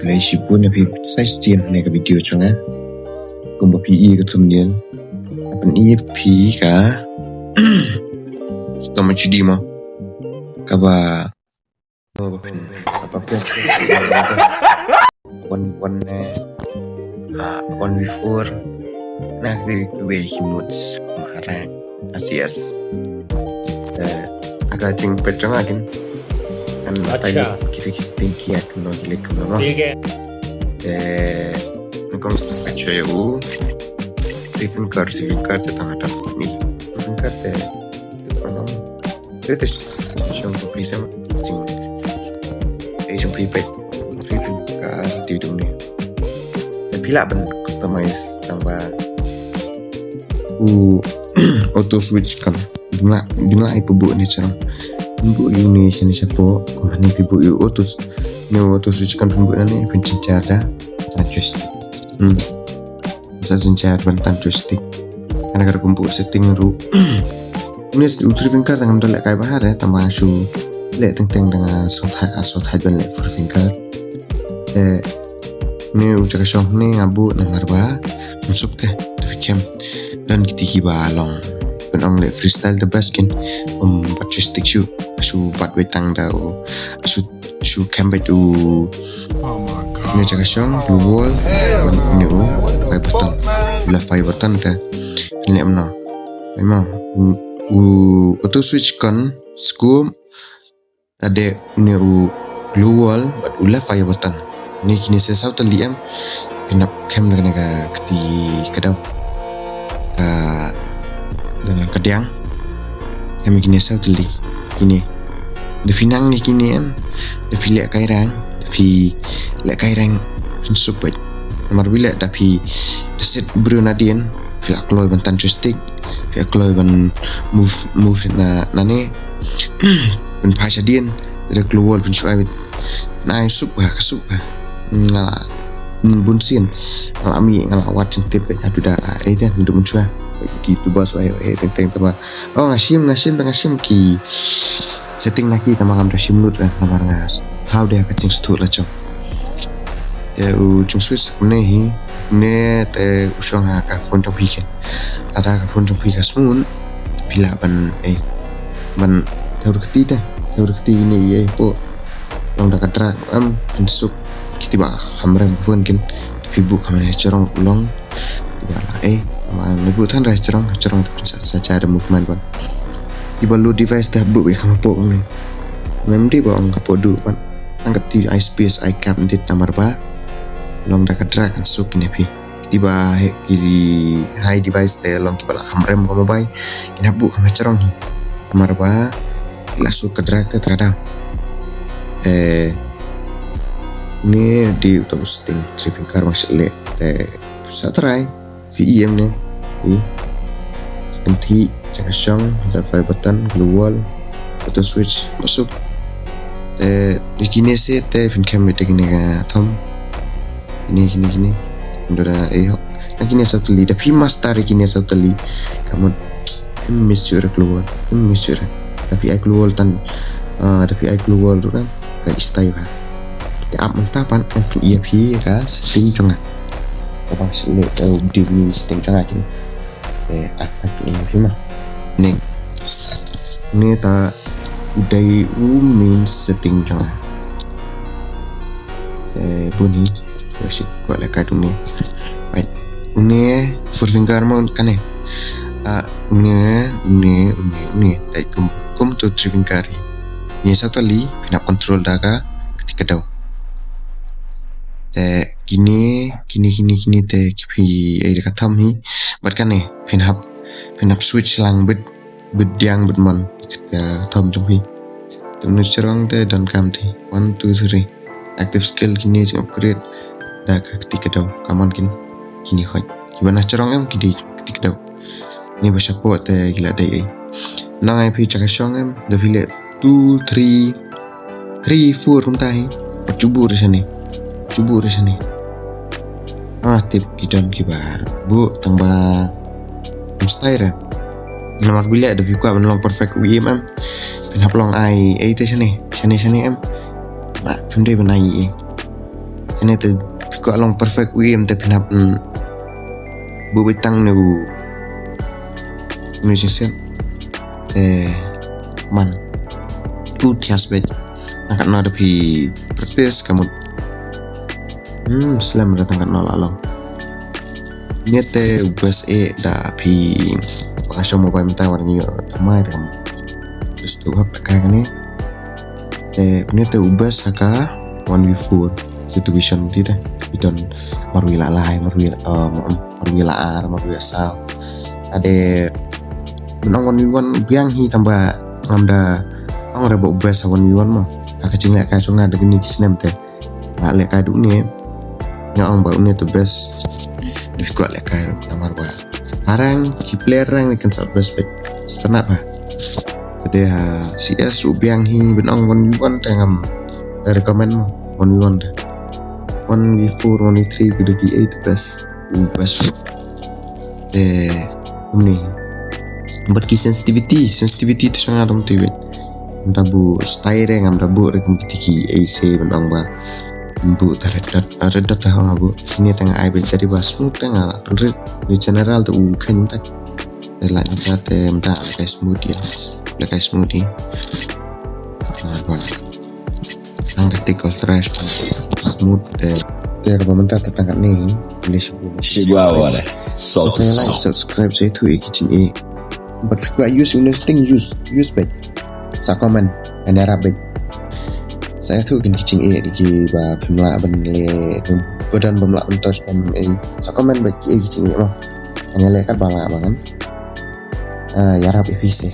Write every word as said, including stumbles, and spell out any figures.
Khublei shibun ïa phi sa shisien ha kane ka video jong nga. Kumba phi i ka thumbnail, phin i phi ka stomach demo. Kaba, kaba phin, kaba phin. One, one, eh, ah, one before. Na kri kwe hi moods maharang. Asias. Eh, aga jing pechong agin. Kan matai kita ki sting ki ak no gilik no. Eh, nukong pecho ya u. Riven card, riven card te tang ada ni. Riven card te, ano, te te shong ko prisa ma. Jing. Eh, shong prepare. Riven card te tu ni. Te phi lah ban customize tang ba u auto switch kan. Bina, bina ai phi buh ne sharong. Phi buh ïa une sha ne shapoh. Kumne phi buh ïa u auto, ne u auto switch kan phi buh na ne phin synshar da. Tan joystick. Hmm. Sa synshar ban tan joystick. Hana ka rukom buh setting ruh. Une u riven card tang ngam da lehkai bha re, tang ba nga shu leh teng teng da nga sngewthuh, sngewthuh ban leh u riven card. Eh, une u jaka shong ne nga buh namar ba ngam suk te, da phi khem. Don kiti kiba long, pynong leh freestyle the best kin. Um, bat joystick shu, shu bat wei tang da u, shu, shu khem bad u. Une jaka shong, glue wall, wan une u fire button. Left fire button te. Phin leh kumno? Wan mo, u, u auto switch kan skum. Te dei une u glue wall bad u left fire button. Une kine sa saw tylli em. Phin hap khem da kane ka kti ka daw. Ka, da ka diang. Khem kine saw tylli. Kine. Da phi nang ne kine em. Da phi lehkai rang. Da phi lehkai rang. Phin suk bad. Namar ba leh da phi da set briew nadien. Phi la kloi ban tan joystick. Phi la kloi ban move, move na, na ne. Phin phai shadien, da glue wall phin shu ai beit. Nai suk bha, ka suk bha. Nga la, mm, bun sien. Nga la mih, nga la wad shen tip beit haduh da, eh, te, haduh mynshwa. Ki tu bas wai, eh, teng teng tama. Oh, nga shim, nga shim, nga shim ki setting na ki tama ngam da shim lut lah, namar nga. How dia ka jingsngewthuh la jong. Te u jong switch kumne hi, ne te u shong ha ka phone jong phi ken. Lada ka phone jong phi ka smooth, phi lah ban, eh, ban thew da ka kti te, thew da ka kti ne ïa po. Long da ka drag em, phin suk, kiti ba kham rem phone ken, phi buh kham ne sharong long, kiti ba la, eh, ma ne buh than ra sharong, sharong te phin sa, sa ja da movement ban. Kiti ba low device te buh ïa kham po ne. Ngam dei ba ong ka po duh ban. Nang kati ai space ai gap dit namar ba long da ka drag kan suk ne phi. Kiti ba hi, ki high device te long kiba la kham rem ka mobile. Kin hap buh kham sharong hi. Namar ba la suk ka drag te ta ka daw. Eh, ne dei uta u setting, u riven card ba nga shu leh te sa try. Phi i em ne. I. Kynthih, jaka shong, left fire button, glue wall, auto switch, masuk. Eh, ïa kine se te phin khem ïa kine ka thumb. Kine, kine, kine. Ndo da, eh, hok. Na kine saw tylli, da phi master ïa kine saw tylli. Ka mut, phin miss ïa ka glue wall, phin miss ïa ka. Da phi ai glue wall tan, ah, da phi ai glue wall ruh kan. Ka i style ba. Te ap mynta pat ngan pyni ïa phi ka setting jong nga. Kaba nga shu leh ka u default setting jong nga kine. Te ap ngan pyni ïa phi ma. Ning. Une ta u dei u main setting jong nga. Te bun hi. Ïa shi kwah leh ka une. Bait. Une four finger mo kane. Ah, une, une, une, une. Te kum, kum tu three finger hi. Une saw tylli, phin hap control da ka kti ka daw. Te kine, kine, kine, kine te ki phi ai da ka thumb hi. Bad kane, phin hap, phin hap switch lang bit, bit diang, bit mon. Ka thumb jong phi. Te une sharong te don kam te. One, two, three. Active skill kine jong upgrade. Da ka kti ka daw. Ka mon kin. Kine hoi. Kiba na sharong em ki dei kti ka daw. Kine ba shapoh te ki la dei ei. Nang ai phi jaka shong em. Da phi leh two, three, three, four kumta hi. Shu buh re shane. Shu buh re shane. Ah, tip ki don kiba buh tang ba mesti re. Namar ba leh da phi kwah ban long perfect u em em. Phin hap long ai ei te shane. Shane, shane em. Ba phin dei ban ai ei. Ine te phi kwah long perfect u em te phin hap, mm, buh beit tang ne u, ne u jingsiat. Te man u thias beit. Tang katno da phi practice ka mut. Hmm, slem da tang katno la long. Ine te u best e da phi ba ka shong mobile mynta wat ngi ïoh thymmai te kam. Just tu hap ta kai kane. Te ine te u best ha ka one v four situation ti te. Pi don marwei la lai, marwei la, um, marwei la ar, marwei la saw. Ade, ban ong one v one biang hi tang ba ngam da ong re ba u best ha one v one mo. Ha ka jingleh kai jong nga da kine ki snem te. Nga leh kai duh ne. Nga ong ba une te best. Dei kwah leh kai ruh namar ba ha rank, ki player rank ne kan sa best beit. Standard ba. Te dei ha C S ruh biang hi, ban ong one v one te ngam da recommend mo. One v one te. One v four, one v three, ki dei ki eight best. U best. Te, kumne. Bad ki sensitivity, sensitivity te sha nga dam te beit. Mynta buh style re ngam da buh re kum kiti ki ei se ban ong ba. Buh ta Red Dot, ah, Red Dot te hong buh. Kine te nga ai beit jadi ba smooth te nga la pynrit. Ni general te u khein te. Te la ni te mynta leh kai smooth ïa. Leh kai smooth ïa. Ah, ba. Nang da tik ko trash smooth te. Te ka ba mynta te tang katne. Boleh shu. Shi gua wala. So, like, subscribe, sa ïathuh ïa ki jingeh. Bad phi kwah use une u sting, use, use beit. Sa comment, ngan ïarap beit. Sa ïathuh kin ki jingeh, ïa ki ba phim lah ban leh, ba don bym lah ban touch, bym eh. Sa comment beit ki eh ki jingeh mo. Ngan ïaleh kat ba lah ba ngan. Ah, ïarap ïa phi se.